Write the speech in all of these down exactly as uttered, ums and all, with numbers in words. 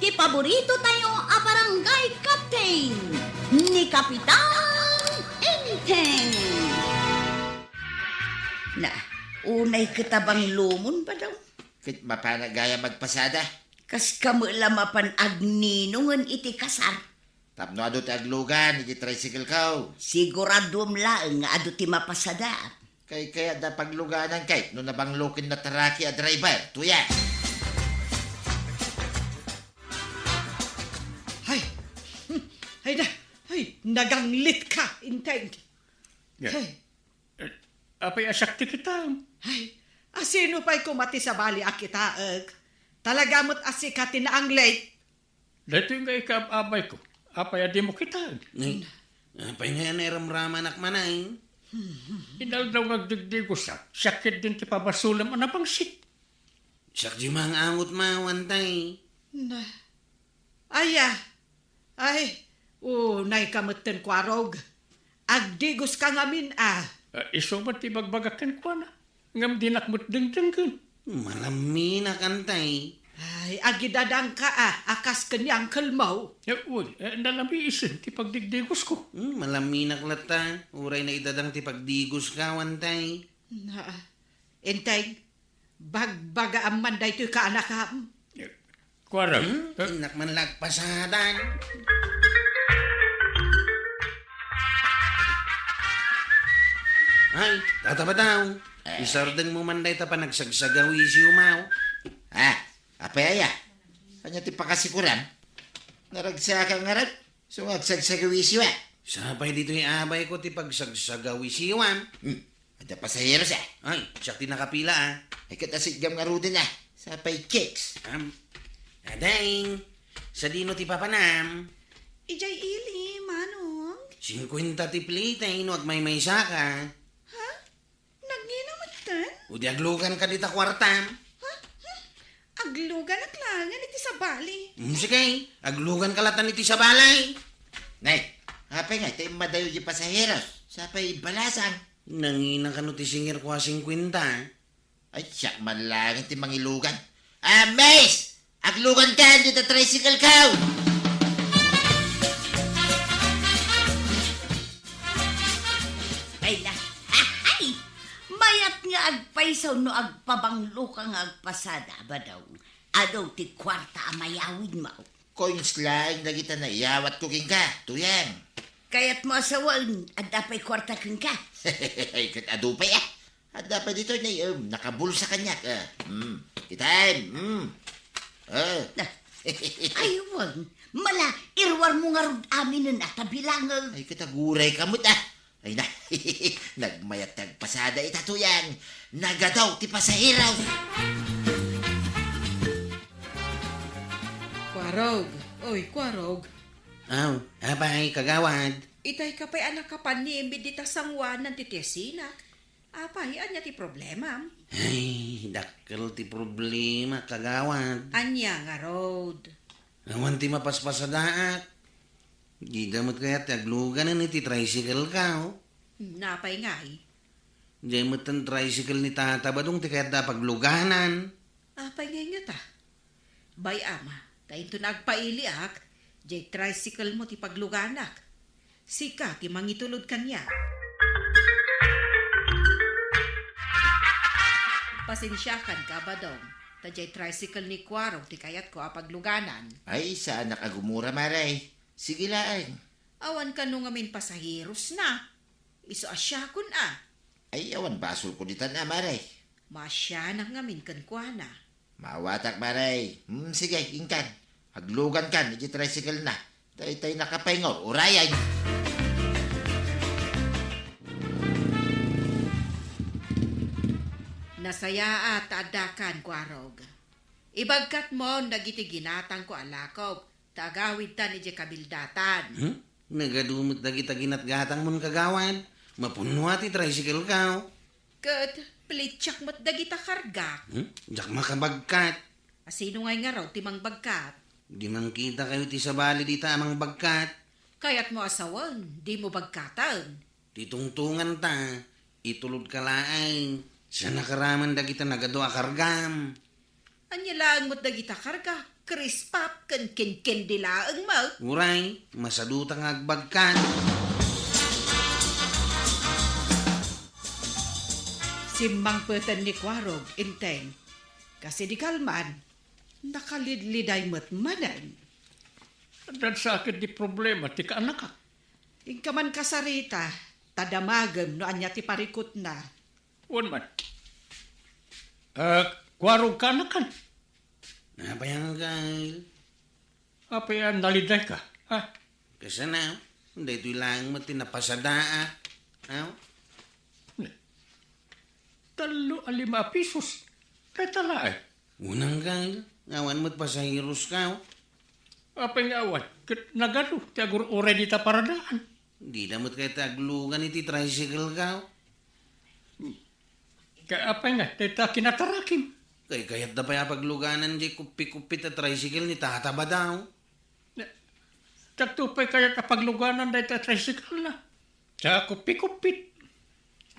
Paborito tayo a barangay captain, ni Kapitan Enteng. Na, unay kita banglomon, Badong. Ket mapana gayam agpasada. Kas kamo la mapan agninongen iti kasar. Tapno adu ti aglugan iti tricycle ko. Siguraduem laeng nga adu ti mapasada. Kay kayatda pagluganan kay no nabanglo ken nataraki a driver, tuya. Hay! Hmm, hay na! Hay, naganglit ka, Enteng. Yeah. Hay. Eh, apay a siak ti kitaem? Hay, asino pay koma ti sabali a kitaek? Talaga met a sika ti naanglit. Daytoy nga ikaab-abayko. Apay a dimo kitaen? Nay, apay nga nairamramanak manen? Inaldaw nga agdigdigosak, siak ketdin ti pabasolem a nabangsit. Siak di mangangot mawan, tay. Na. Aya. Ay, unay ka metten, Kuarog. Agdigoska ngamin a. Ah, isu met ti ibagbagak kenkuana. Ngem dinak met dengdenggen. Malaminak, tay. Ay, agidadangka a, a kas ken ni angkelmo. Eh, wen, eh, nalamiisen ti pagdigdigosko. Hmm, malaminak latta, uray naidadang ti pagdigoska, tay. Na, Enteng, bagbagaam man daytoy kaanakam. Eh, Kuarog, hmm, eh? Innak man la agpasadan. Ay, Tata Badong. Eh. Isardengmo man dayta panagsagsagawisiwmo. Ah, apay aya? Ania ti pakasikuram? Naragsaak ngarud. So nga agsagsagawisiw, eh. Sapay ditoy abayko ti pagsagsagawisiwam. Hmm. Adda pasaheros, eh. Ay, siak ti nakapila, ah. Ay, ket asitgam ngaruden, ah. Sapay chicks. Am, Ading, sadino ti papanam? Idiay ili, Manong. Singkuenta ti plite, no agmaymaysaka. Ha? Nagngina metten? O di agluganka dita kuartam. Ha? Hmm? Agluganak laengen iti sabali. Hmm, sige, agluganka latta iti sabali. Nay, apay nga, ti immadayo di pasaheros. Sapay balasang. Nangina kano ti singirko a singkuenta? Ay, siak man laeng ti mangilugan. Ah, Miss! Aglugankan dita tricycle ko! Ay na, ay! Mayat nga agpayso no agpabangloka nga agpasada, Badong. Adu ti kuarta a mayawidmo. Coins laeng dagita naiyawatko kenka, Tuyang. Kayatmo a sawen, adda pay kuarta kenka? Ay, ket adu pay, ah. Adda pay ditoy, nay, em, nakabulsa kaniak, ah. Hmm, kitaem, hmm. Ah. Ay, wen, mala, iruarmo ngarud aminen a ta bilangek. Ay, ket agurayka met, ah. Ay na, nagmayat ti agpasada ita, Tuyang. Nagadu ti pasahero. Kuarog. Oy, Kuarog. Aw, apay, kagawad? Itay ka pay a nakapanimid dita sangoanan ti tiesinak. Apay, ania ti problemam? Ay, dakkel ti problema, kagawad. Ania ngarud? Awan ti mapaspasadaak. Dida met kayat ti agluganen iti tricycle ko. Hmm, napay ngay? Diay metten tricycle ni Tata Badong ti kayatda a pagluganan. Apay ngay ngata? Bay-am, ta inton agpailiak, diay tricycle mo ti pagluganak. Sika ti mangitulod kaniak. Pasensiakan ka, Badong, ta diay tricycle ni Kuarog ti kayatko a pagluganan. Ay, saanak a gumura, Mare. Sige laeng. Awan kano ngamin pasaherosna. Isu a siakon a. Ay, awan basolko ditan a, Mare. Maasianak ngamin kenkuana. Maawatak, Mare. Hmm, sige, inkan. Aglugankan iti tricycle na. Daytay nakapayngo, urayen. Nasayaat ta addakan, Kuarog. Ibagkatmon dagiti ginatangko a lakop, ta agawidtan idiay kabildatan. Hmm? Nagadu met dagita ginatgatangmon, kagawad. Mapunno a ti tricycle ko. Ket plitsak met dagita kargak. Hmm? Diak makabagkat. Asino ngay ngarud ti mangbagkat? Di mangkitakayo ti sabali dita a mangbagkat. Kayatmo a sawen, dimo bagkaten. Ti tungtunganta, itulodka laeng. Siak nakaraman dagita nagadu a kargam. Ania laeng met dagita kargak? Crisp Puff ken kinkendi laeng met. Uray, masaduta nga agbagkan. Simmangpeten ni Kuarog, Enteng. Kas idi kalman, nakalidliday met manen. Adda sa ket di problema ti kaanakak. Inka man kasarita, ta damagem no ania ti parikutna. Wen man. Ah, Kuarog, kaanakan? Apay nga, Kyle? Apay a nalidayka, ha? Kasano? Daytoy laeng met ti napasadaak. Aw? Tallo a lima a pisos. Dayta laeng. Unang, Kyle. Awan met pasaheroska, aw? Apay nga awan? Ket nagadu ti agur-uray dita paradaan. Dida met kayat aglugan iti tricycle-ka, aw? Ka-, apay nga, dayta kinatarakim? Kaykayatda pay a pagluganan diay kuppi-kuppit a tricycle ni Tata Badaw. Diakto pay kayat a pagluganan dayta tricycle-na. Sa kuppi-kuppit.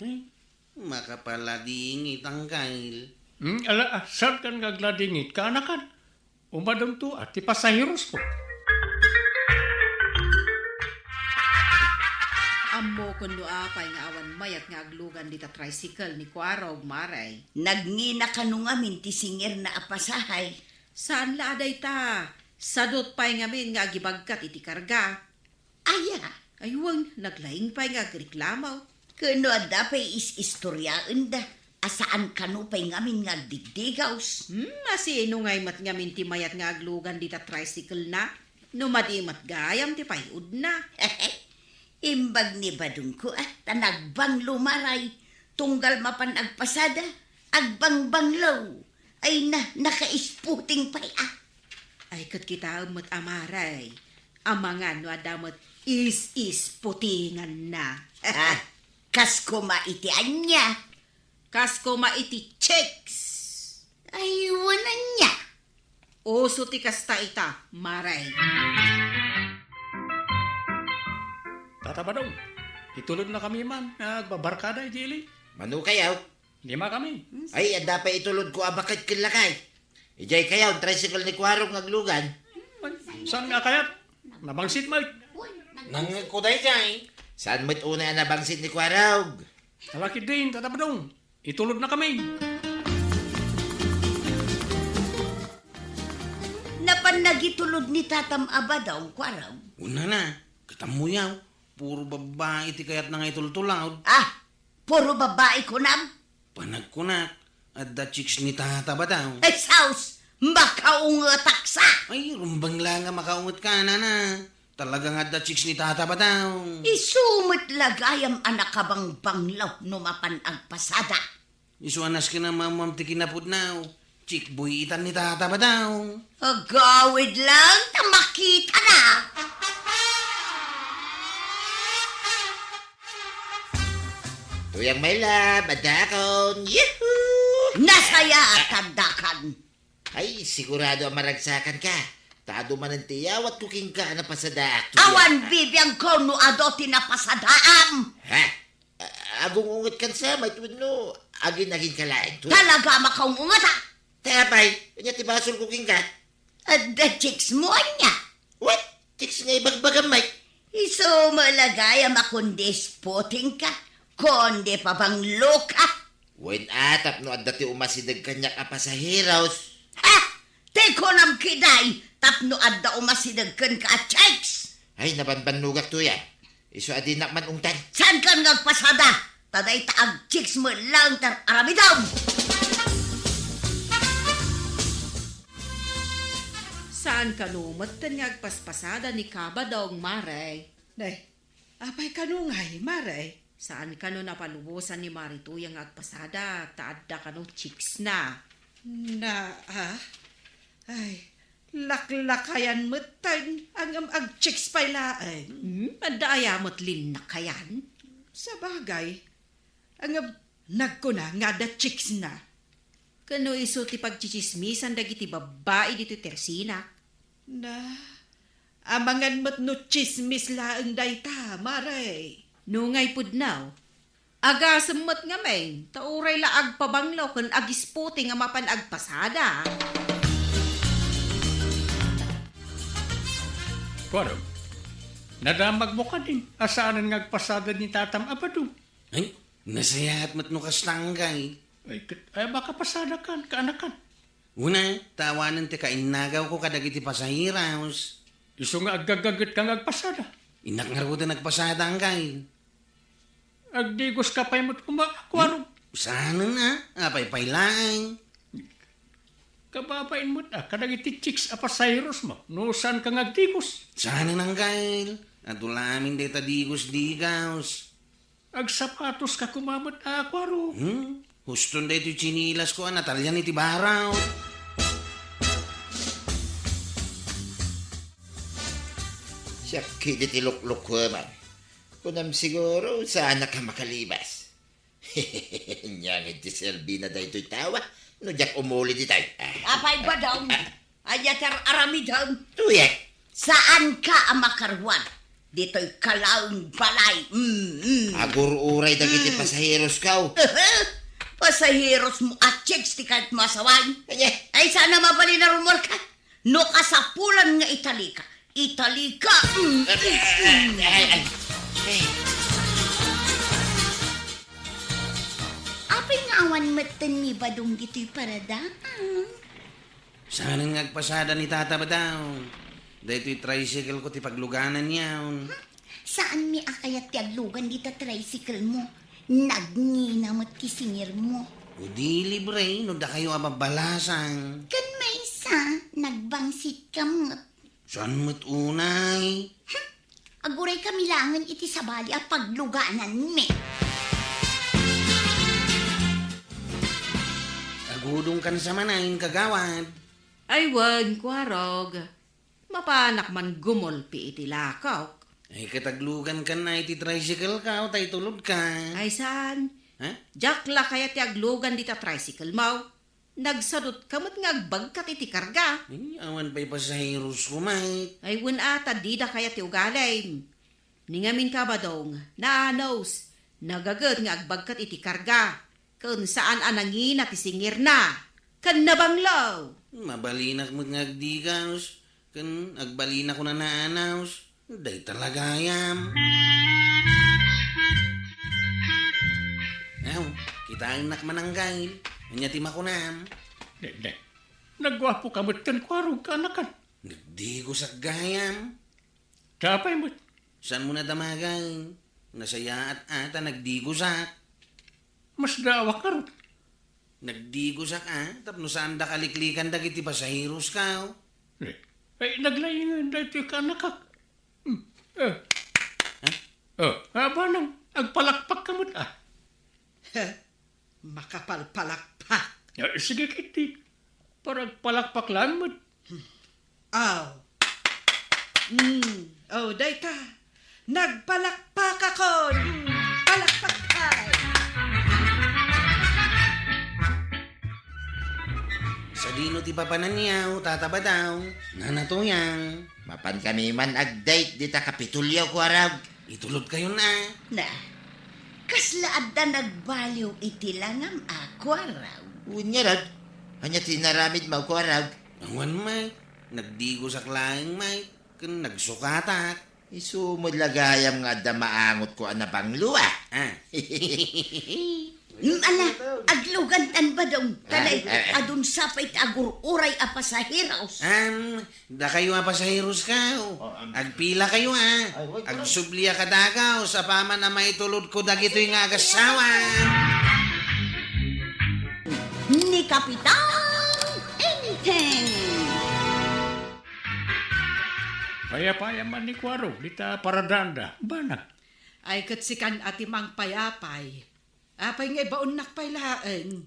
Ay, makapaladingit, Angkel. Hmm, ala, ah, saan kan nga agladingit? Kaanakan? Umadunto, ah, ti pasaherosmo. Ammokon no apay nga awan mayat nga aglugan dita tricycle ni Kuarog, Mare. Nagngina kano ngamin ti singirna a pasahay. Saan la a dayta? Sadut pay ngamin nga agibagkat iti karga. Aya? Ay, wen, naglaing pay nga agreklamo. Ken no adda pay is-istoriaenda a saan kano pay ngamin nga agdigdigaws. Hmm, asino ngay met ngamin ti mayat nga aglugan dita tricycle-na? No madi met gayam ti pay-udna. Imbag ni badongko, ah, ta nagbanglo, Mare. Tunggal mapan agpasada, agbangbanglo. Ay na, naka-isputing pay, ah. Ay, ket kitaem met, a Mare. Amangan no adda met is-isputinganna. Ah, kas koma iti ania? Kas koma iti chicks. Ay, wen ania? Uso ti kasta ita, Mare. Tata Badong, itulodna kami man nga agbabarkada iti ili. Mano kayo? Lima kami. Ay, adda pay itulodko a baket ken lakay. Idiay kayo, tricycle ni Kuarog nga aglugan. Saan nga kayat? Nabangsit met. Nangngegko daydiay. Saan met unay a nabangsit ni Kuarog? Talakid din, Tata Badong. Itulodna kami. Napan nagitulod ni Tatam a Badong, Kuarog? Unana, ket ammoyo, puro babbai ti kayatna nga itultulod. Ah, puro babbai kunam? Panagkunak, adda chicks ni Tata Badong. Ay, sus! Makaungetak sa! Ay, rumbeng la nga makaunget ka, nana. Talaga nga adda chicks ni Tata Badong. Isu met la gayam a nakabangbanglo no mapan agpasada. Isu a nasken a mamam ti kinapudnaw. Chick boy itan ni Tata Badong. Agawid lang ta makita na. Tuyang, my love, adakon. Yahoo! Nasayaat, addakan. Ay, sigurado a maragsakan ka. Ta adu manen ti iyawatko kenka a napasadaak. Awan bibiangko no adu ti napasadaam. Ha? A-, agung-unget kan sa, met wenno agin-agin ka laeng to? Talaga makaung-unget, ah. Ta apay, ania ti basolko kenka? Adda chicks mo, ania? What? Chicks nga ibagbagam, Mike? Isu met la gayam a kundi isputing ka, kundi pabanglo ka. Wen a, tapno adda ti umasideg kaniak a pasaheros. Ha? Ti kunam ketdi, tapno adda umasideg kenka a chicks. Ay, nabanbannogak tuya. Isu a dinak man ungtan. Saan kan nga agpasada? Ta dayta a chicks met laeng ti ar-aramidem. Saan kano metten nga agpaspasada ni Kabadong, Mare? Nay, apay kano ngay, Mare? Saan kano napalubosan ni Mare Tuya nga agpasada, ta adda kano chicks na? Na, ah? Ay, laklakayan metten, ngem agchicks pay laeng. Hmm, adda aya met linnakayan? Sabagay, ngem nagkuna nga adda chicks na. Kano isu ti pagtsitsismisan dagiti babbai ditoy tersinak? Na, amangan met no tsismis laeng dayta, Mare. No ngay pudno, agasem met ngamin, ta uray la agpabanglo ken agisputing a mapan agpasada. Kuarog, nadamagmo kadin a saanen nga agpasada ni tatam a badong? Ay, nasayaat met no kasta, anggay. Ay, ket, ay, makapasadakan, kaanakan. Una, ta awanen ti kainnagawko kadagiti pasaheros. Isu nga aggaggagetka nga agpasada. Innak ngaruden agpasada, anggay. Agdigoska pay met koma, Kuarog. Hmm? Saanen a, apay pay laeng. Kababain met a kadagiti chicks a pasaherosmo, no saanka nga agdigos. Saanen, anggay. Adu la amin dayta digos-digos. Agsapatoska koma met a, Kuarog. Hmm? Huston daytoy tsinilasko a natalian iti baraw. Siak ketdi ti luklukko, man. Kunam siguro, saanak a makalibas. Ania ngay ti serbina daytoy tao, a, no diak umuli ditoy? Ah. Apay, Badong? Ah. Ania ti ar-aramidem? Tuyak. Saanka a makaruar ditoy kalaeng balay? Mm, mm. Agur-uray dagiti Mm. pasaherosko. Pasaherosmo a chicks ti kayatmo a sawen? Ania? Ay, saan a mabalin a rumuarka? No kasapulan nga italika, italika. Mm, mm, mm. Ay, ay, ay. Apay nga awan metten ni Badong ditoy paradaan? Saanen nga agpasada ni Tata Badong. Daytoy tricycle ko ti paglugananyo. Hmm? Saanmi a kayat ti aglugan dita tricycle mo? Nagngina met ti singirmo. O di libre no dakayo a babbalasang. Ken maysa, nagbangsitka met. Saan met unay? Hmm. Agurayka laengen iti sabali a paglugananmi. Agudongkan sa manen, kagawad. Ay wen, Kuarog. Mapanak man gumulpi iti lakok. Ay, ket aglugankan iti tricycle ko, ta itulodka. Ay, saan? Ha? Diak la kayat ti aglugan dita tricycle mo. Nagsadutka met nga agbagkat iti karga. Ay, awan pay pasaherosko, met. Ay, wen a, ta dida kayat ti ugalim. Ni ngamin ka, Badong, naanos, nagaget nga agbagkat iti karga, ken saan a nangina ti singirna, ken nabanglo. Mabalinak met nga agdigaos, ken agbalinakon a naanaos. Dayta la gayam. Aw, kitaennak man, anggay. Ania ti makunam? Dede. Nagguapoka met ken Kuarog, kaanakan. Nagdigosak gayam. Apay met? Saanmo nadamagay? Nasayaat a ta nagdigosak. Masdaawak ngarud. Nagdigosak a tapno saanda kaliklikan dagiti pasaherosko. Eh, ay, naglaingan daytoy kaanakak. Hmm, eh. Ha? Oh, abanam, agpalakpakka met a. Makapalpalakpak. Ah, sige ketdi. Para agpalakpak laeng met. Aw. Mm. Oh, dayta. Nagpalakpakakon. Mm. Palakpak tayo. Sadino ti papananyo, Tata Badong, Nana Tuyang? Mapankami man ag-date dita Kapitolyo, Kuarog. Itulodkayon a. Na, kasla adda nagbaliw iti langam a, Kuarog? Wen ngarud, ania ti inaramidmo, Kuarog? Awan, Mike. Nagdigosak laeng, Mike. Ken nagsukatak. Isu met la gayam nga adda maangotko a nabanglo a. Ah. Mm, ala, aglugantan, Badong. Talay, ah, ah, ah. Adun sa pay ti agur-uray a pasaheros. Am, dakayo a pasaherosko. Oh, am. Agpilakayo a. Ay, wait, wait. Agsubli a kadakayo, sa paman a maitulodko dagitoy nga agassawa. Ni Kapitan Enteng. Payapay man ni Kuarog, dita paradaanda. Banag. Ay, ket sikan a ti mangpayapay. Apay nga ibaonnak pay laeng?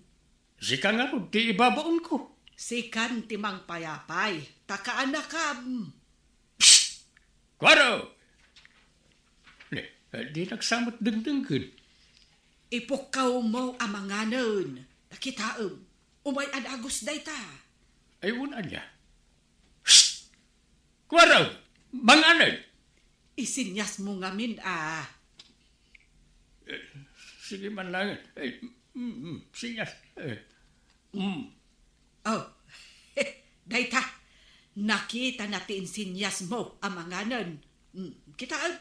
Sika ngarud ti ibabaonko. Sikan ti mangpayapay, ta kaanakam. Psst! Kuarog! Ne, eh, dinak sa met dengdenggen. Ipukkawmo a manganen. Ta kitaem, umay a dagus dayta. Ay, wen ania? Psst! Kuarog! Manganen! Isinyasmo ngamin a. Eh, sige man laeng. Eh, mm, mm, sinyas. Eh, mm. Oh, dayta. Nakitana ti insinyasmo a manganen. Mm, kitaem,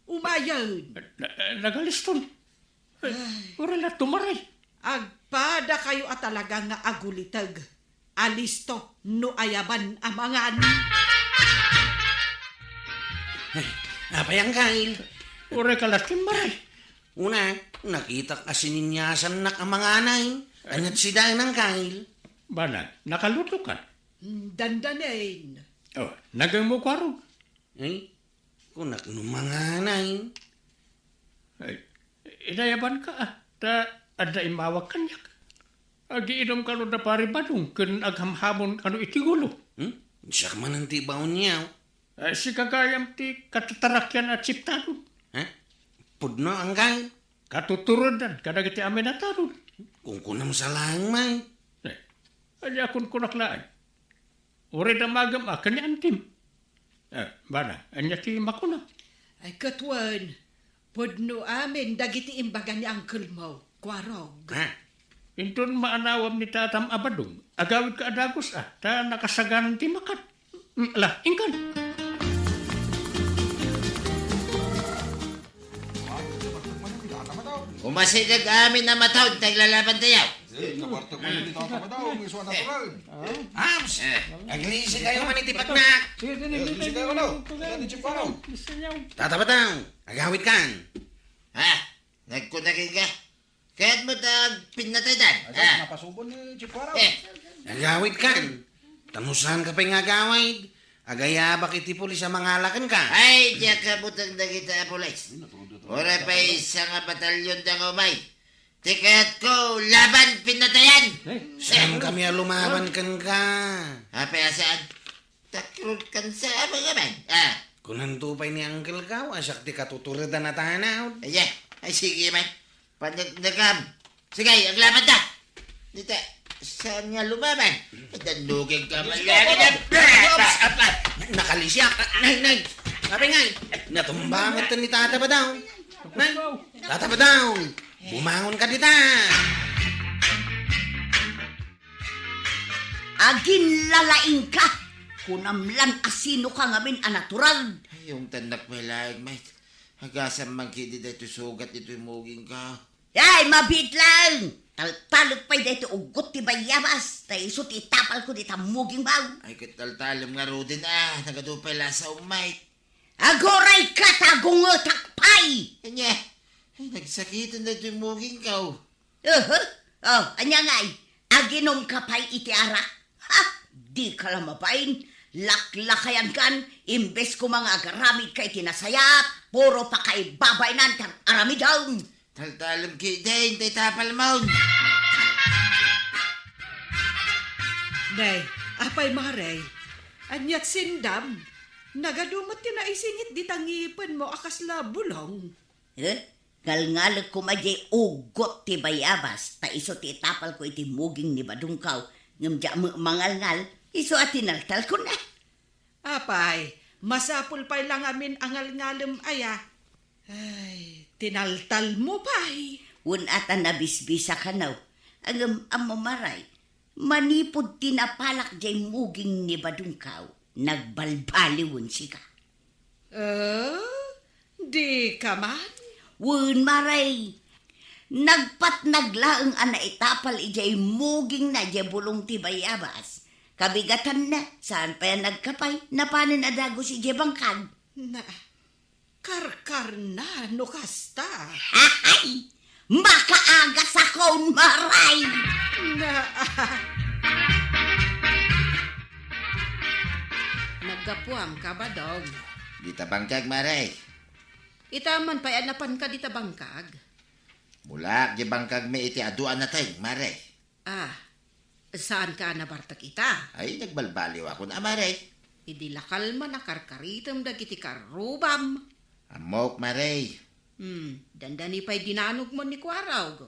umayen. Na-, na-, nagaliston. Ay, uray la tumaray. Agpadakayo a talaga nga aguliteg. Alisto no ayaban a mangan. Ay, apay, Anggail? Uray ka la tumaray. Una, nakitak a sininyasannak a manganen. Aniat sida, Anggail? Banag, nakalutokan. Dandanen. Oh, nagangmo, Kuarog. Eh, kunak no manganen. Ay, inayabanka, ah. Ta adda immawag kaniak. Agiinumka no da Pari Badong ken aghamhamon kano iti ulo. Hmm? Siak manen ti baonyaw. Ay, sika gayam ti katatarakyan a tsiptanod. Ha? Pudno, Anggail? Katuturedan kadagiti amin a tanod. Kunkunam sa laeng, May. Eh, ania kunkunak laeng? Uray damagem a ken ni Antim. Eh, bana, ania ti makuna? Ay, ket wen, pudno amin dagiti imbaga ni Uncle Mo, Kuarog. Ha? Inton maanawam ni Tatam a Badong, agawidka a dagus, ah, ta nakasaganan ti makat. Mm, ala, inkan. Umasideg amin a mataud ti aglalabantayo. Eh, kabartek man ni Tata Badong, isu a natural. Ams, eh, aglisi kayo man iti pagnak. Sige, sige, sige, sige, ano? Ano ni Chipano? Tata Badong, agawid kan. Ha? Nagkunagin ka? Kaya't mo ta pinnataydan. Ay, ah, napasubo ni Chipano. Eh. Agawid kan. Ta no saanka pay nga agawid, agayabak iti pulis a mangala kenka. Ay, diak kabuteng dagita a pulis. Uray pay sa nga batalyon da nga umay. Ti kayatko, laban, pinnatayan! Saan kami a lumaban kenka? Apay a saan? Takrot kan sa abang-abang. Ah. Kunanto pay ni Uncle Kao, a siak ti katuturedan a tanod. Aya, ay sige man. Panagdagam. Sige, aglaban ta. Dita, saan nga lumaban? Danlugin ka man. Nakalisiak. Nay, nay. Apay ngay. Natumba met ni Tata Badong. Nay, Tata Badong. Bumangon ka dita. Aginlalaing ka. Kunam lan a sino ka ngamin a natural. Ay, yung tandak may laig, mate. Agasam man kidi daytoy sugat ditoy muging ka. Ay, mabiit lang! Taltalek pay daytoy uggot ti bayabas, ta isu ti itapal ko dita muging baw. Ay, ket taltalem nga rudin, ah, nagadu pay la sa umay. Aguray ka ta gungetak pay! Anya, ay, nagsakiten daytoy muging ka, oh. Uhu. Oh, anya ngay? Aginom ka pay iti arak? Ha? Di ka la mabain. Laklakayan kan, imbes koma nga agaramid ka iti nasayaat, puro pakaibabainan ti aramidem. Taltalem ki, deng, tay tapal mon. Nay, apay, Mare? Aniat sindam? Nagadu met ti naisingit dita ngipenmo a kasla bulong. Eh? Ngalngalek koma diay uggot ti bayabas, ta isu ti itapal ko iti muging ni Badungkaw, ngem diak met mangalngal, isu a tinaltal ko na. Apay, masapul pay la ngamin a ngalngalem aya. Ay, tinaltal mo pay. Wen a ta nabisbisa kano. Ngem ammo, Maray, manipud ti napalak diay muging ni Badungkaw, nagbalbaliwen sika. Eh, di ka man? Wen, Maray. Nagpatnag laeng a naitapal idiay mugingna idiay bulong ti bayabas. Kabigatanna, saan pay a nagkapay, napanen a dagus idiay bangkag. Na, karkarna no kasta. Ay! Makaagasakon, Maray! Na, Naggapuam ka, Badong. Dita bangkag, Maray. Ita man pay a napanka dita bangkag? Mulaak di bangkagmi iti adu a nateng, Maray. Ah, saanka a nabartek ita? Ay, nagbalbaliwakon a, Maray. Idi lakal man a karkaritem dagiti karrubam. Ammok, Maray. Hmm, dandani pay dinanogmon ni Kuarog.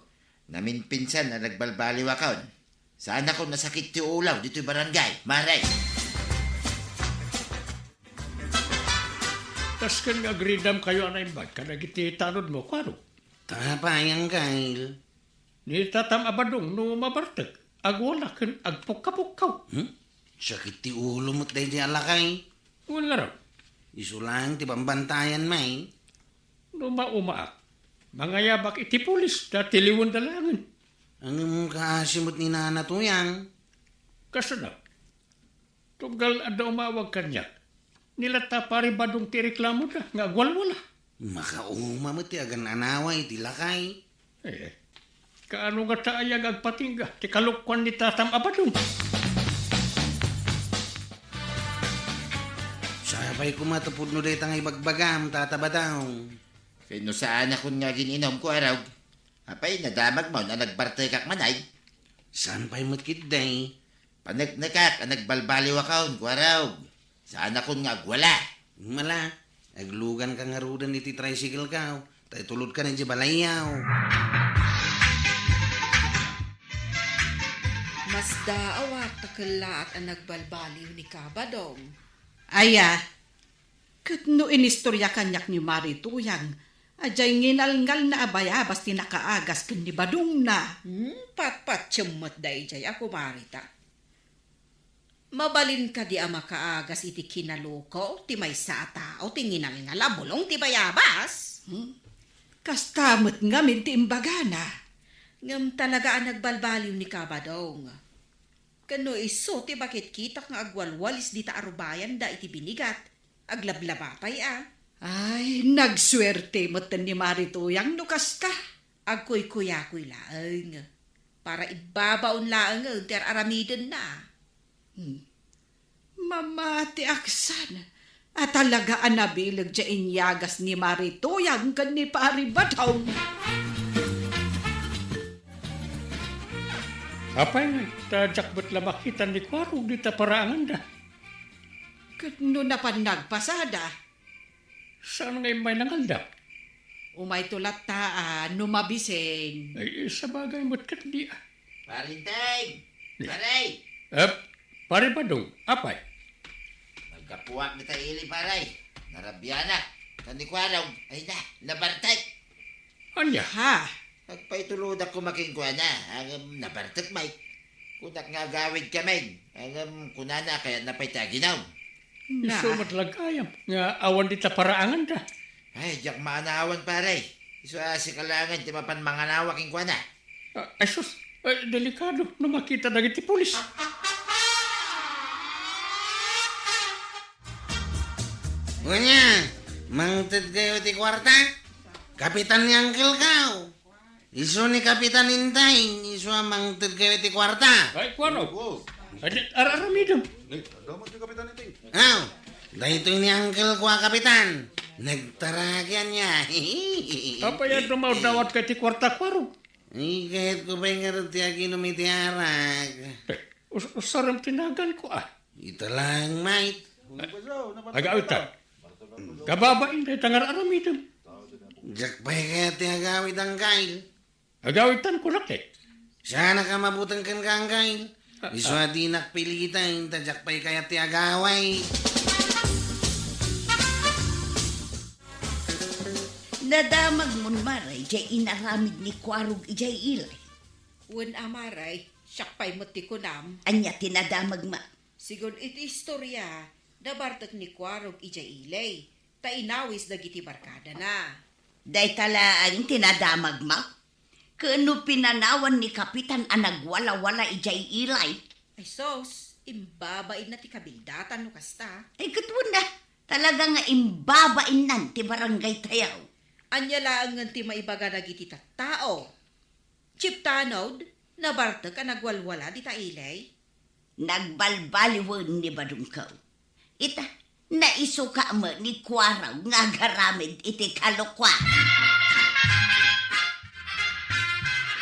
Naminpinsan a nagbalbaliwakon. Saanakon a sakit ti ulaw ditoy barangay, Maray. Kasken nga agridamkayo a naimbag kadagiti tanodmo, Kuarog? Apay, Anggail? Ni Tatam a Badong no mabartek, agwala ken agpukkapukkaw. Hmm? Sakit ti ulo met daydi a lakay. Wen ngarud. Isu laeng ti bambantayan, may. No maumaak, mangayabak iti pulis, ta tiliwenda laengen. Ngem kaasi met ni Nana Tuyang. Kasano? Tunggal adda umawag kaniak. Ni latta Pari Badong ti reklamoda nga agwalwala. Makauma met ti agan-anawa iti lakay. Eh, kaano ngata aya nga agpatingga ti kalokuan ni Tatam a Badong? Sapay koma ta pudno dayta nga ibagbagam, Tata Badong. Ken no saanakon nga agin-inom, Kuarog. Apay, nadamagmo a nagbartekak man ay? Saan pay met ketdi? Paneknekak a nagbalbaliwakon, Kuarog. Saanakon nga agwala. Mala, agluganka ngaruden iti tricycle-ko, ta itulodkan idiay balayyo. Masdaawak ta kellaat a nagbalbaliw ni Kabadong. Aya, ket no inistorya kaniak ni Mari Tuyang, a diay nginalngalna a bayabas ti nakaagas ken ni Badongna. Hmm, patpatiem met daydiay a kumarita. Mabalin kadi a makaagas iti kinaloko ti maysa a tao ti nginalngal a bulong ti bayabas? Hmm? Kasta met ngamin ti imbagana. Ngem talaga a nagbalbaliw ni Kabadong. Ken no isu ti makitkitak nga agwalwalis dita a rubayanda iti binigat, aglablaba pay a. Ay, nagsuerte metten ni Mari Tuyang no kasta. Agkuykuyakoy laeng. Para ibbabaon laengen ti ar-aramidenna. Hmm. Mamatiak san a talaga a nabileg ti inyagas ni Mari Tuyang ken ni Pari Badong. Apay ngay, ta diak met la makita ni Kuarog dita paraanganda. Ket no napan nagpasada? Saan nga immay nangalda? Umayto latta a no mabisin. Ay, sabagay met ketdi a. Parinteng! Ni- Pare! Ep, Pare Badong, apay? Naggapuak dita ili, pare. Narabianak. Ken ni Kuarog, ay na, nabartek. Ania? Ha? Agpaitulodak koma kenkuana, ngem nabartek met. Kunak nga agawidkamin, ngem kunana kayatna pay ti aginom. Na. Isu met la gayam nga awan dita paraanganda. Ay, diak maanawan, pare. Isu a sika laengen ti mapan manganawa kenkuana. Ah, ay sus, ay, delikado no makita dagiti pulis. Ania, mangtedkayo ti kuarta? Kapitan ni Uncle Kao. Isu ni Kapitan Intay, isu a mangtedkayo ti kuarta. Ay, Kuarog. Adi, ar-aramidem. Ni, adda man ti Kapitan Intay. Aw, daytoy ni Uncle ko a Kapitan. Nagtaragian niya. Apay a dumawdawat ka ti kuarta, Kuarog? Ay, kayat ko pay ngarud ti aginom iti arak. Eh, us-, usarem ti naganko, ah. Ita laeng, mait. Agawitan. Kababain dayta nga ar-aramidem. Diak pay kayat ti agawid, Angkail. Agawitan ko, Rakek. Siak a mabuteng kenka, Angkail. Ah, isu a dinak piliten, ta diak pay kayat ti agawid. Nadamagmon, Mare, diay inaramid ni Kuarog idiay ili. Wen a, Mare, siak pay met ti kunam. Ania ti nadamagmo? Sigun iti istoria, nabartek ni Kuarog idiay ili, ta inawis dagiti barkadana. Dayta laeng ti nadamagmo? Ken no pinanawan ni Kapitan a nagwalawala idiay ili? Ay sus, imbabainna ti kabildatan no kasta. Ay, ket wen a, talaga nga imbabainnan ti barangaytayo. Ania laengen ti maibaga dagiti tattao? Chief Tanod, nabartek a nagwalwala dita ili? Nagbalbaliwen ni Badongko. Ita, naisuka met ni Kuarog nga agaramid iti kalokuan.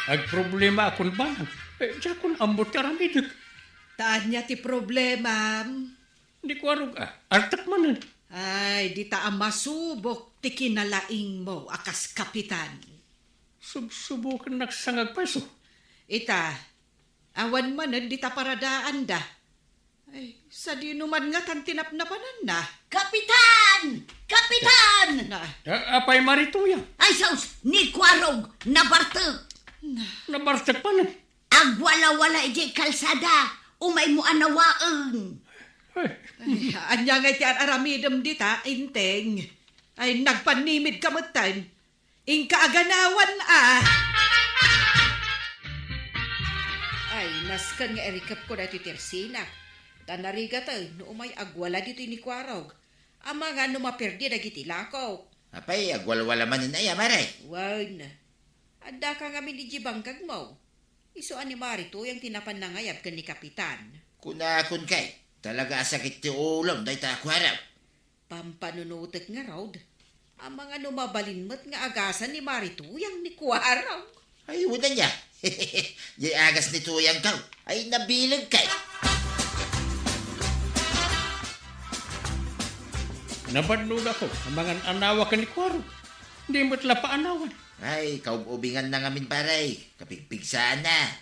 Agproblemaakon, Manang. Eh, diakon ammo ti aramidek. Ta ania ti problemam? Ni Kuarog a, artek manen. Ay, dita a masubok ti kinalaingmo a kas kapitan. Subsubokennak sangagpayso. Ita, awan manen dita paradaanda. Ay, sadino man ngatan ti napnapananna? Kapitan! Kapitan! Na. A-, apay, Marituya? Ay, sus! Ni Kuarog, nabartek! Na. Nabartek manen? Agwalawala idiay kalsada, Umaymo a nawaen. Ay. Ay, ania ngay ti ar-aramidem dita, Enteng? Ay, nagpannimidka metten. Inka aganawan a. Ay, nasken nga irikepko daytoy tersinak. Ta narigaten no umay agwala ditoy ni Kuarog. Amangan no maperdi dagiti lakok. Apay, agwalwala manen aya, Mare? Wen. Addaka ngamin idiay bangkagmo. Isu a ni Mari Tuyang ti napan nangayab ken ni Kapitan. Kunakon kay, talaga a sakit ti ulom dayta a Kuarog. Pampanunotek ngarud. Amangan no mabalin met nga agasan ni Mari Tuyang ni Kuarog. Ay, wen ania. Diay agas ni Tuyangko. Ay, nabileg kay. Nabannogakon, amangan a nawa ken ni Kuarog. Di met la paanawan. Ay, kaub-ubinganna ngamin, pare. Kapigpigsaanna.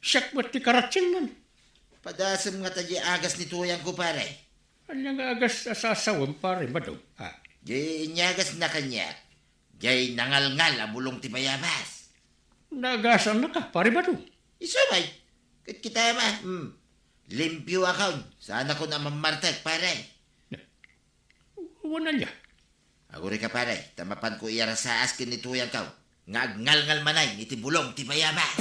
Siak met ti karatsiennan. Padasem ngata diay agas ni Tuyangko, pare. Ania nga agas a sasawem, Pare Madong? Ah. Diay inyagasna kaniak. Diay nangalngal a bulong ti bayabas. Nagasannaka, Pare Madong? Isu pay. Ket kita, ma, hmm. Limpioakon. Saanakon a mammartek, pare. Wen ania? Agurika, pare, ta mapanko iyarasaas ken ni Tuyangko nga agngalngal manen iti bulong ti bayabas.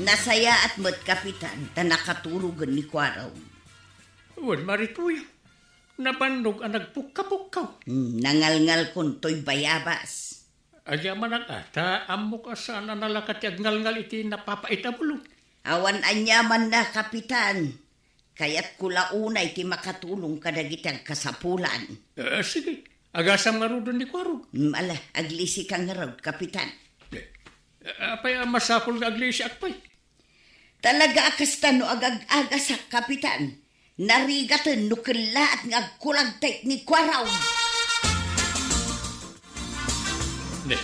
Nasayaat met, Kapitan, ta nakaturogen ni Kuarog. Wen, Mari Tuyang, nabannog a nagpukkapukkaw. Hmm, nangalngalkon toy bayabas. Agyamanak a, ta ammok a saan a nalaka ti agngalngal iti napapait a bulong. Awan aniamanna, Kapitan. Kayatko la unay ti makatulong kadagiti agkasapulan. Ah, sige. Agasam ngaruden ni Kuarog. Mm, ala, aglisika ngarud, Kapitan. Eh, apay a masapul nga aglisiak pay? Talaga a kasta no agag-agasak, Kapitan. Narigaten no kellaat nga agkulagta ni Kuarog. Ne,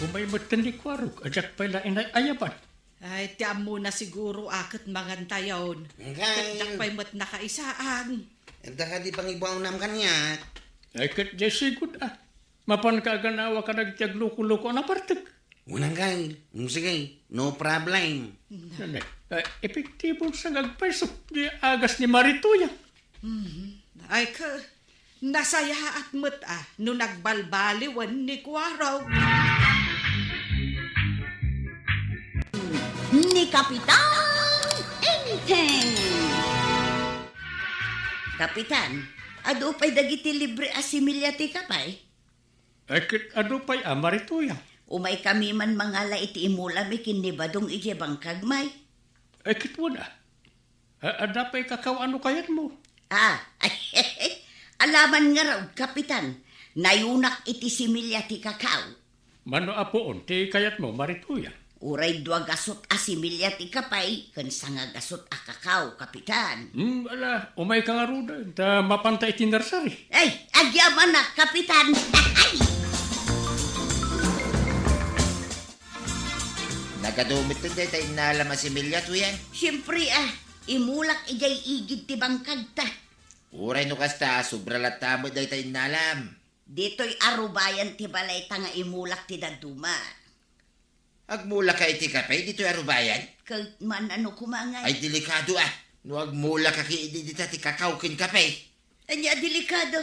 umay metten ni Kuarog, a diak pay la inay-ayaban. Ay, ti ammona siguro a ket mangantayon. Ngem ket diak pay met nakaisaan. Adda kadi pangibaonam kaniak? Ay, ket diay sigud a. Mapanka aganawa kadagiti aglukoloko a napartek. Unang kay, mm, sige, no problem. Nanay, eh, epektibon sa nga agpayso, diay agas ni Mari Tuyang. Mhm. Ay, ka, nasayaat met a no nagbalbaliwen ni Kuarog. Ni Kapitan Enteng. Kapitan, adu pay dagiti libre a similya ti kapay? Ay, ket adu pay a, Mari Tuyang? Umaykami man mangala iti imulami ken ni Badong idiay bangkagmi. Ay, ket wen a. A-, adda pay kakao a no kayatmo. Ah, alaman ngarud, Kapitan. Nayunak iti similya ti kakao. Mano a puon ti kayatmo, Mari Tuyang? Uray dua gasut a similya ti kapay ken sanga gasut a kakao, Kapitan. Hmm, ala, umayka ngaruden, ta mapanta iti nursery. Ay, agyamanak, Kapitan. Ay! Nagadu metten dayta innalam a similya, Tuyang? Siempre, ah, imulak idiay igid ti bangkagta. Uray no kasta, sobra latta met dayta innalam. Ditoy arubayan ti balayta nga imulak ti dadduma. Agmulaka iti kapay ditoy arubayan? Ket man ano koma ngay? Ay, delikado a. No agmulaka ket idi dita ti kakao ken kapay. Ania a delikado?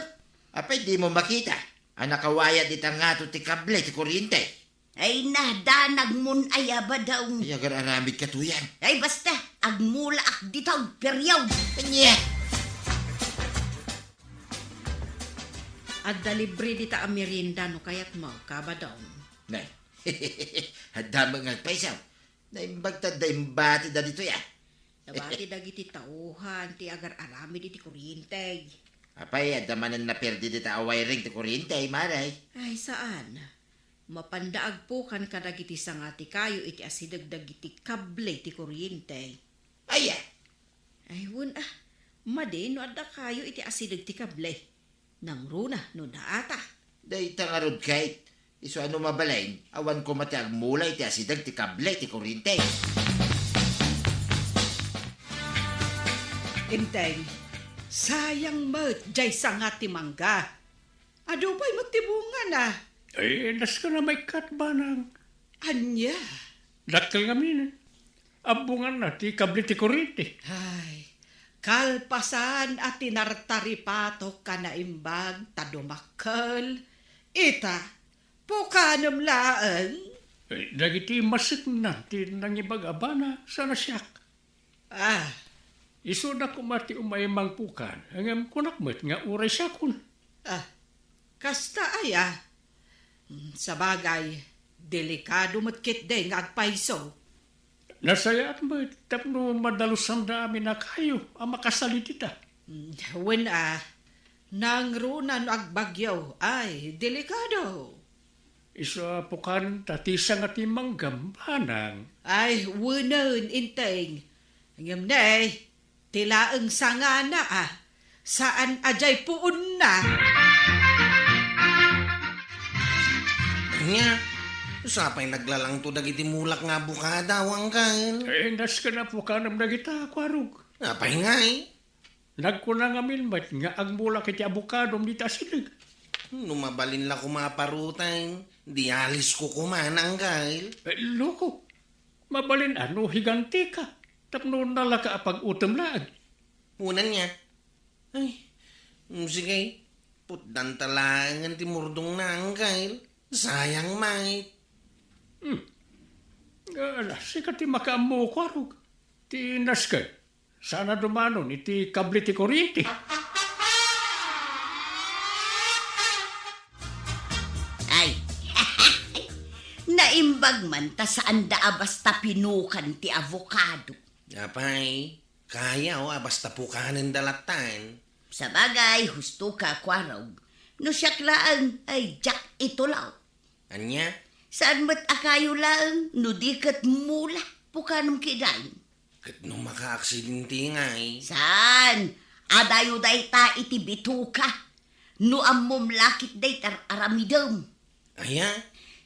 Apay, dimo makita a nakawayat dita ngato ti kable ti kuryente? Ay, nadanagmon aya, Badong. Ay, agar-aramidka, Tuyang. Ay, basta, agmulaak dita, period. Ania? Adda libre dita a merienda no kayatmo, Kabadong. Nay, adda met nga agpayso. Naimbag ta adda imbatida ditoy a. Nabati dagiti tauhan ti agar-aramid iti kuryente. Apay, adda manen naperdi dita a wiring ti kuryente, Mare? Ay, saan. Mapanda agpukan kadagiti sanga ti kayo iti asideg dagiti kable ti kuryente. Aya? Ay, wen a. Madi no adda kayo iti asideg ti kable. Nangruna no daata. Dayta ngarud ket, isu a no mabalin, awan koma ti agmula iti asideg ti kable ti kuryente. Enteng, sayang met diay sanga ti mangga. Adu pay met ti bungana. Ay, nasken a maikkat, Banang. Ania? Dakkel ngamin. Abbonganna ti kable ti kurente. Ay, kalpasan a tinartaripatok a naimbag ta dumakkel, ita, pukanem laeng. Eh, dagiti masekna ti nangibaga a bana, saan a siak. Ah. Isuna koma ti umay mangpukan, ngem kunak met nga uray siakon. Ah, kasta aya? Mm, sabagay, delikado met ketdi nga agpayso. Nasayaat met tapno madalosanda amin a kayo a makasali dita. Mm, wen a, nangruna no agbagyo. Ay, delikado. Isu a pukanenta ti sanga ti manggam, banang. Ay, wenen, Inteng. Ngem ne, ti laeng sangana, a, saan a diay puonna. Ania, sapay naglalangto dagiti mulak nga abukada, Uncle. Eh, nasken a pukanem dagita, Kuarog. Apay ngay? Nagkuna ngamin met nga agmulak iti abukadom dita asideg. No mabalin la koma a paruten, dialisko koma, Uncle. Eh, loko. Mabalin a no higantika, tapno nalaka a pag-utem laeng. Unan niya. Ay, mm, sige. Putdanta laengen ti murdongna, Uncle. Sayang met. Hmm. Ala, sika ti makaammo, Kuarog. Ti nasken, saan a dumanon iti kable ti kuriente. Ay, naimbag man ta saanda a basta pinukan ti avocado. Apay, kayaw a basta pukanenda lattan. Sabagay, husto ka, Kuarog. No siak laeng, ay diak itulaw. Ania? Saan met a kayo laeng, no di ket mula, pukanem ketdin. Ket no makaaksidente ngay? Saan? Adayo dayta iti bituka. No ammom la ketdi ti ar-aramidem. Aya?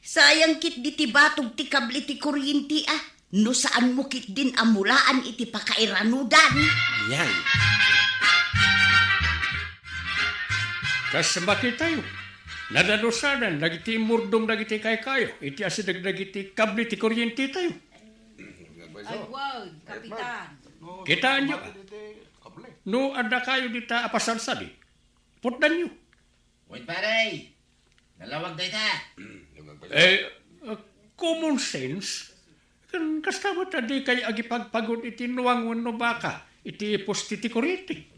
Sayang ketdi ti batog ti kable ti kuriente, a. No saanmo ketdin a mulaan iti pakairanudan. Ania? Kas makitayo, nadalosanan dagiti immurdom dagiti kaykayo iti asideg dagiti kable ti kurientetayo. Ay, wen, Kapitan. Kitaenyo, a. No adda kayo dita a pasadsadi, putdanyo. Wen, pare. Nalawag dayta. Eh, uh, common sense. Ken kasta met a dikay agipagpagod iti nuang wenno baka iti poste ti kuriente.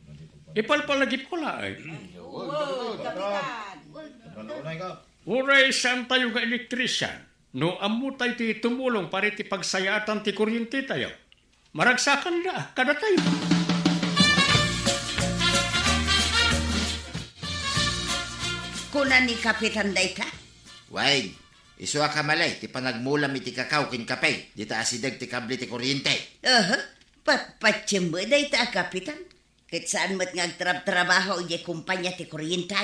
Ipalpalagipko laeng. Wen, Kapitan. Uray saantayo nga elektrisian, no ammotayo ti tumulong para iti pagsayaatan ti kurientetayo. Maragsakanda kadatayo. Kuna ni Kapitan dayta? Wen, isu a kamalay ti panagmulam iti kakao ken kape dita asideg ti kable ti kuriente. Aha, patpatiem met dayta a Kapitan. Ket saan met nga agtrabtrabaho idiay kompania ti kuriente.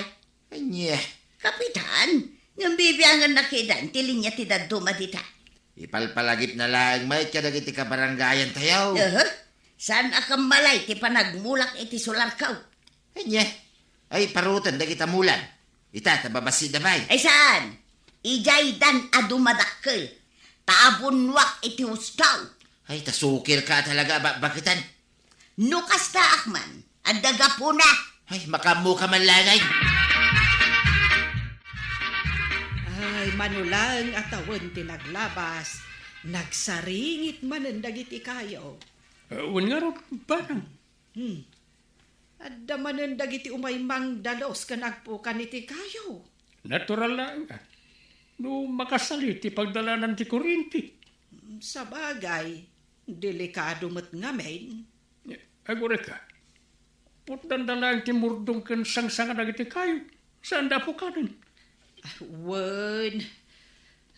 Ania? Kapitan, ngem bibianganna ketdin ti linia ti dadduma dita. Ipalpalagipna laeng met kadagiti kabarangayantayo. Aha. Saan a kammalay ti panagmulak iti solarko. Ania? Ay, paruten dagita mulan. Ita, ta babassit da pay. Ay, saan? Idiay dan a dumadakkel. Ta abunnuak iti husto. Ay, ta sukirka talaga a bakbakitan. No kastaak man, adda gapuna. Ay, makaammoka man laeng. Ay, mano laeng a tawen ti naglabas, nagsaringit manen dagiti kayo. Eh, wen ngarud, banang. Hmm. Adda manen dagiti umay mangdalos ken agpukan iti kayo. Natural laeng, a. No makasali ti pagdalanan ti kuriente. Sabagay, delikado met ngamin. Agurayka, putdanda laeng ti murdom ken sangsanga dagiti kayo. Saanda a pukanen. Ah, wen.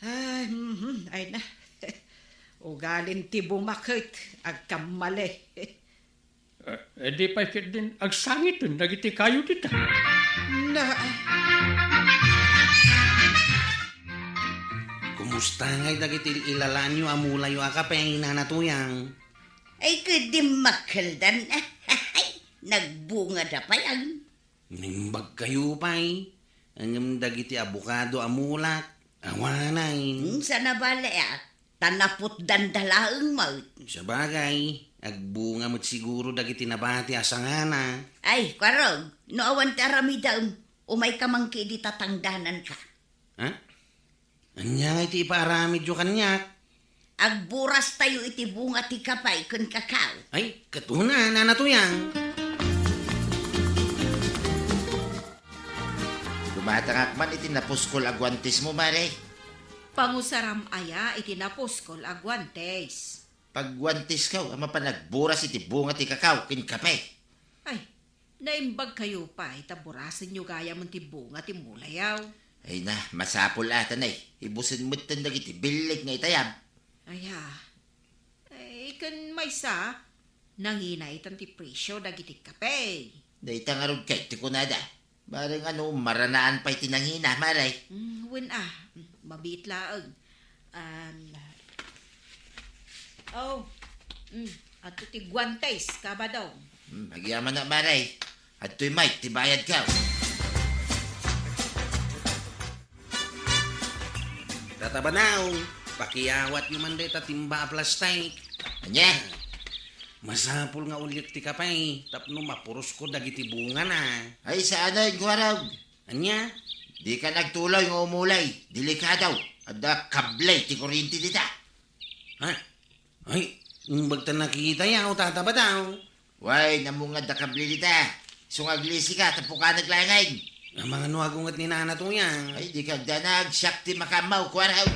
Ay, mhm, ay na. Ugalin ti bumaket, agkammali. Eh, eh, di pay ketdin agsangiten dagiti kayo dita. Na, Kumusta ngay dagiti ilalanyo a mulayo a kape, Nana Tuyang? Ay, ket dimmakkeldan. Nagbungada pay, ang. Naimbagkayo pay, ngem dagiti abokado a mulak, awanen. Hmm, saan a bale, a. ta naputdanda laeng met. Sabagay, agbunga met siguro dagiti nabati a sangana. Ay, Kuarog, no awan ti aramidem, umayka man ketdi ta tangdananka. Ha? Ania ngay ti ipaaramidyo kaniak? Agburas tayo iti bunga ti kape ken kakao. Ay, ket una, Nana Tuyang. Dumatangak man iti napuskol a guantes mo, Mare. Pangusaram aya iti napuskol a guantes? Pagguantesko a mapan agburas iti bunga ti kakao ken kape. Ay, naimbagkayo pay ta burasenyo gayam ti bunga ti mulayo. Ay na, masapul a ta nay, ibusen metten dagiti billig nga itayam. Aya, ay, ken maysa, nangina itan ti presio dagiti kape. Dayta ngarud kay ti kunada. Bareng ano, maranaan pay ti nangina, Mare. Mm, wen a, mm, mabiit laeng. Um, oh, mm, adto ti guantes, Kabadong. Mm, agyamanak, Mare. Adtoy met ti bayadko. Tata Badong, pakiawatyo man dayta timba a plastik. Ania? Masapul nga uliek ti kape tapno mapurosko dagiti bungana. Ay, saanen, Kuarog. Ania? Dika nagtuloy nga umulay. Delikado. Adda kable ti kuryente dita. Ha? Ay, imbag ta nakita ya, o Tata Badong. Way, namungad da kable dita. Isu nga aglisika, ta pukanek laengen. Amangan no agunget ni Nana Tuyang. Ay, dika agdanag, siak ti makaammo, Kuarog.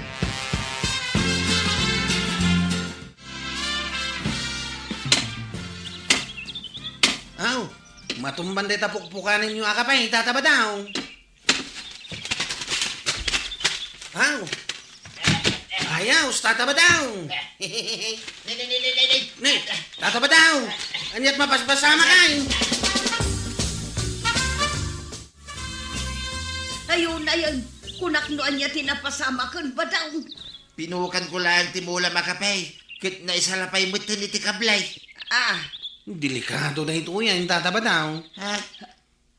Aw, matumban dayta pukpukanenyo a kape, Tata Badong. Aw. Ayaw, Tata Badong. Ne, ne, ne, ne, ne, ne. Ne, Tata Badong. Aniat mapaspasamak ay? Ayon, ayon. Kunak no ania ti napasamaken, Badong. Pinukanko laeng ti mula a kape, ket naisalapay metten iti kable. Ah. Delikado daytoy, ay, Tata Badong. Ha?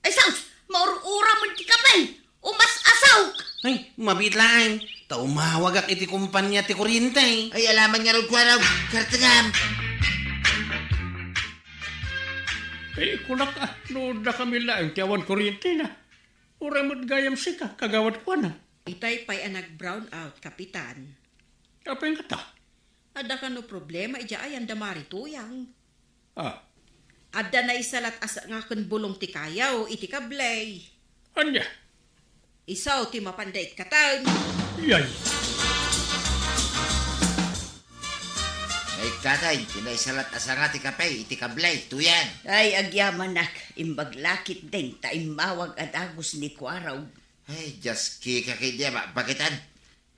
Ay, sus! Maur-uramen ti kape! Umas-asok! Ay, mabiit laeng. Ta umawagak iti kompania ti kuryente. Ay, alaman ngarud, Kuarog. Kartengam. Ay, kunak, ah, no dakami laeng ti awan kuryentena. Uray met gayam sika, Kagawad Juana. Itay pay a nag-brownout, Kapitan. Apay ngata? Adda kano problema idiay ayan da Mari Tuyang? Ah. Adda naisalat a sanga ken bulong ti kayo iti kable. Ania? Isu ti mapanda ikkaten. Yay. Naikkaten ti naisalat a sanga ti kape iti kable, Tuyang. Ay, agyamanak, imbag la ketdin ta immawag a dagus ni Kuarog. Ay, diak kika ketdi a bakbakitan.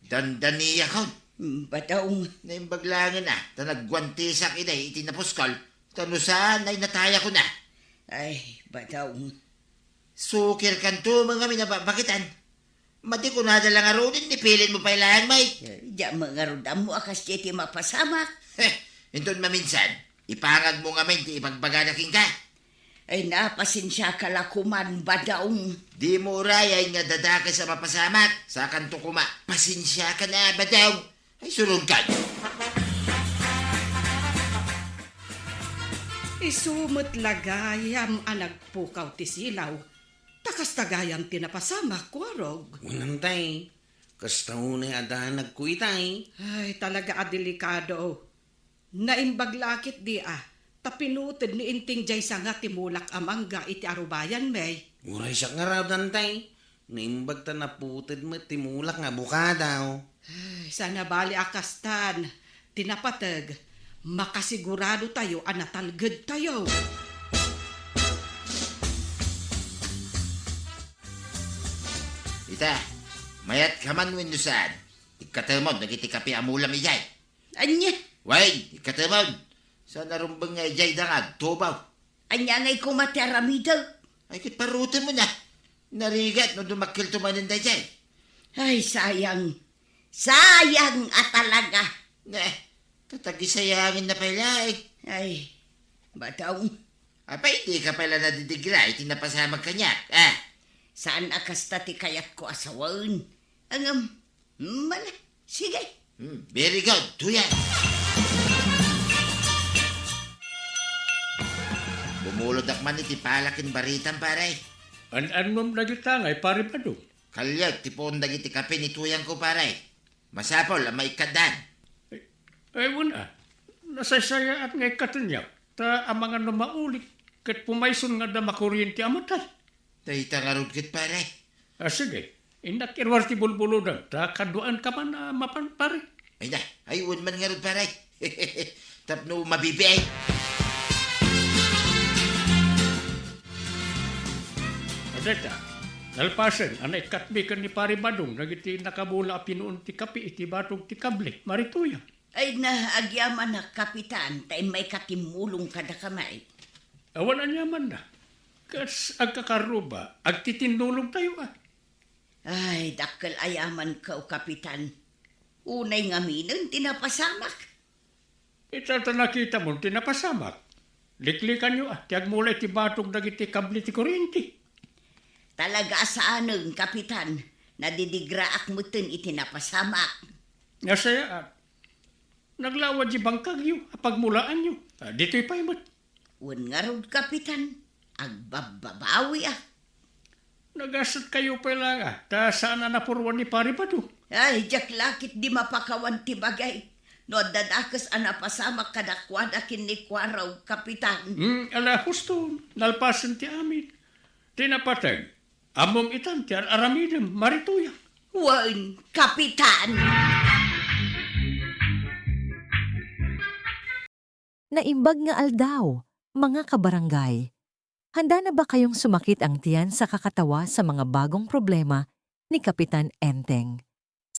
Dandaniakon. Mm, Badong. Naimbag laengen a, ta nagguantesak idi iti napuskol, ta no saan ay natayakon a. Ay, Badong. Sukirkanto met ngamin a bakbakitan. Madi kunada la ngaruden, ni pilinmo pay laeng, Mike. Eh, diak met ngarud ammo a kasdiay ti mapasamak. Heh, inton maminsan, ipangagmo ngamin ti ibagbagada kenka. Ay, na, pasensiaka la koman, Badong. Dimo urayay nga dadakes a mapasamak, sakanto koma, pasensiaka na, Badong. Ay, surungkan. Isu met la gayam a nagpukaw ti silaw. Ta kasta gayam ti napasamak, Kuarog. Wen, Tay. Kasta unay a danagko itay. Ay, talaga a delikado. Naimbag la ketdi a, ta pinuted ni Inting diay sanga ti mulak a mangga iti arubayanmi. Uray siak ngarud, Tay. Naimbag ta naputed met ti mulak nga abokado. Ay, saan a bali a kastan ti napateg, makasigurado tayo a natalged tayo. Ita, mayat ka man wenno saan? Ikkatemon dagiti kape a mulam idiay. Ania? Wen, ikkatemon. Saan a rumbeng nga idiay da nga agtubaw. Ania ngay koma ti aramidek? Ay, ket parutemon a. Narigat no dumakkelto manen daydiay. Ay, sayang. Sayang a talaga. Ne, tatagisayangen na pay laeng. Ay, Badong. Apay, dika pay la nadidigra iti napasamak kaniak, a? Saan a kasta ti kayatko a sawen. Ngem, mala, sige. Hmm, very good, Tuyang. Bumulodek man iti pala ken baritam, pare. An-annom dagita ngay, Pare Badong? Kaliek ti puon dagiti kape ni Tuyangko, pare. Masapul a maikkatdan. Ay, ay, wen a. Nasaysayaat nga ikkatenyo. Ta amangan no maulik, ket pumayson nga adda makuriente a matay. Dayta ngarud ket, pare. Ah, sige. Innak iruar ti bulbulodam, ta kaduaenka man a mapan, pare. Ay na, ay, wen man ngarud, pare. Tapno mabibiay. Adda, nalpasen a naikkatmi ken ni Pare Badong dagiti nakabula a pinuon ti kape iti batog ti kable, Mare Tuyang. Ay na, agyamanak, Kapitan, ta immayka timmulong kadakami. Awan aniamanna. Kas agkakarruba, agtitinnulongtayo a. Ay, dakkel a yamanko, Kapitan. Unay ngaminen ti napasamak. Ita ta nakitamon ti napasamak. Liklikanyo a, ti agmula iti batog dagiti kable ti kurente. Talaga a saanen, Kapitan. Nadidigraak metten iti napasamak. Nasayaat. Naglawa di bangkagyo a pagmulaanyo. Ah, ditoy pay met. Wen ngarud, Kapitan, agbabbabawi a. Nagasat kayo pay la nga, ta saan a napuruan ni Pare Bado. Ay, diak lakit di mapakawan ti bagay. No adda dakes a napasamak kadakuada ken ni Kuarog, Kapitan. Hmm, ala, husto, nalpasen ti amin. Ti napateg, ammom itan ti ar-aramidem, Mare Tuyang. Wen, Kapitan. Naimbag nga aldaw, mga kabarangay. Handa na ba kayong sumakit ang tiyan sa kakatawa sa mga bagong problema ni Kapitan Enteng?